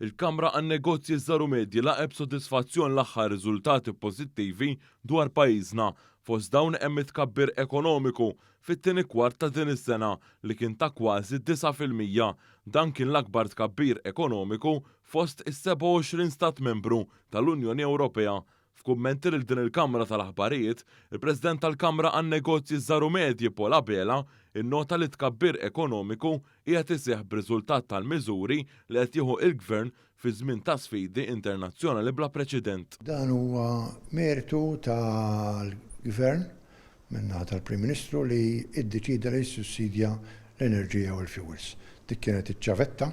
Il-Kamra għan-Negozji Żgħar u Medji laqgħet b'sodisfazzjon l-aħħar riżultati pożittivi dwar pajjiżna. Fost dawn hemm it-tkabbir ekonomiku fit-tieni kwart ta' din is-sena li kien ta' kważi 9%. Dan kien l-akbar tkabbir ekonomiku fost is-27 stat membru tal-Unjoni Ewropea. F'kummenti lil din il-Kamra tal-Aħbarijiet, il-President tal-Kamra għan-Negozji Żgħar u Medji Paul Abela innota li t-tkabbir ekonomiku qiegħed iseħħ b'riżultat tal-miżuri li qed jieħu il-Gvern fi żmien ta' sfidi internazzjonali bla preċedent. Dan huwa mertu tal-Gvern min-naħa tal-Prim Ministru li ddeċieda li jissussidja l-enerġija u l-fuels. Dik kienet iċ-ċavetta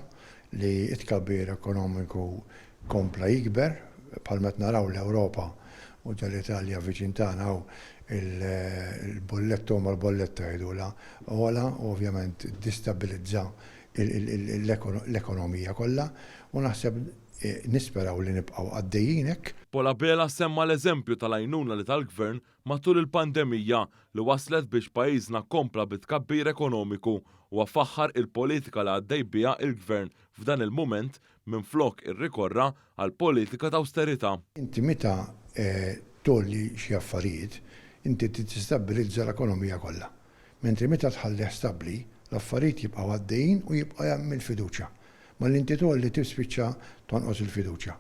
li t-tkabbir ekonomiku kompla jikber, bħalma qed naraw l-Ewropa u ġol-Italja viċin tagħna hawn il-bolletta huma l-bolletta jgħidulha ogħla u ovvjament ddistabbilizza l-ekonomija kollha u naħseb nisperaw li nibqgħu għaddejjin hekk. Paul Abela semma l-eżempju tal-għajnuna li ta l-Gvern matul il-pandemija li waslet biex pajjiżna kompla bit-tkabbir ekonomiku. Huwa faħħar il-politika li għaddej biha il-Gvern f'dan il-mument minflok irrikorra għal politika ta' awsterità. Inti meta tgħolli xi affarijiet, inti tistabbilizza l-ekonomija kollha. Mentri meta tħallih stabbli, l-affarijiet jibqgħu għaddejjin u jibqa' hemm il-fiduċja. Malli inti tgħolli tispiċċa tonqos il-fiduċja.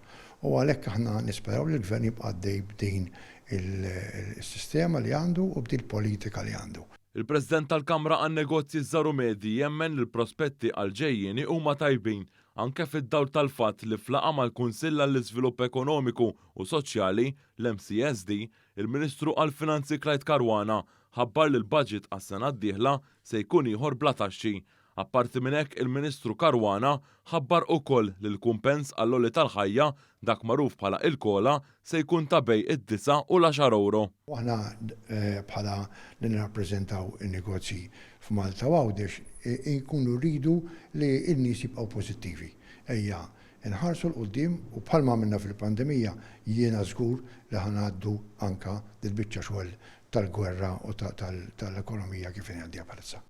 U għalhekk aħna nisperaw li l-Gvern jibqa' għaddej b'din is-sistema li għandu u b'din il-politika li għandu. Il-President tal-Kamra għan-Negozji Żgħar u Medji jemmen li l-prospetti għall-ġejjieni huma tajbin, anke fid-dawl tal-fatt li f'laqgħa mal-Kunsill għall-Iżvilupp Ekonomiku u Soċjali, l-MCESD, il-Ministru għall-Finanzi Clyde Caruana ħabbar li l-budget għas-sena d-dieħla se jkun ieħor bla taxxi. Apparti minn hekk, il-Ministru Caruana ħabbar ukoll li l-kumpens għall-għoli tal-ħajja, dak magħruf bħala il-COLA, se jkun ta' bejn id-disa' u l-għaxar ewro. U aħna bħala li nirrappreżentaw in-negozji f'Malta u Għawdex inkunu rridu li n-nies jibqgħu pożittivi. Ejja nħarsu 'l quddiem u bħalma għamilna fil-pandemija jiena żgur li ħa ngħaddu anke dil-biċċa xogħol tal-gwerra u tal-ekonomija kif inhi għaddejja bħalissa.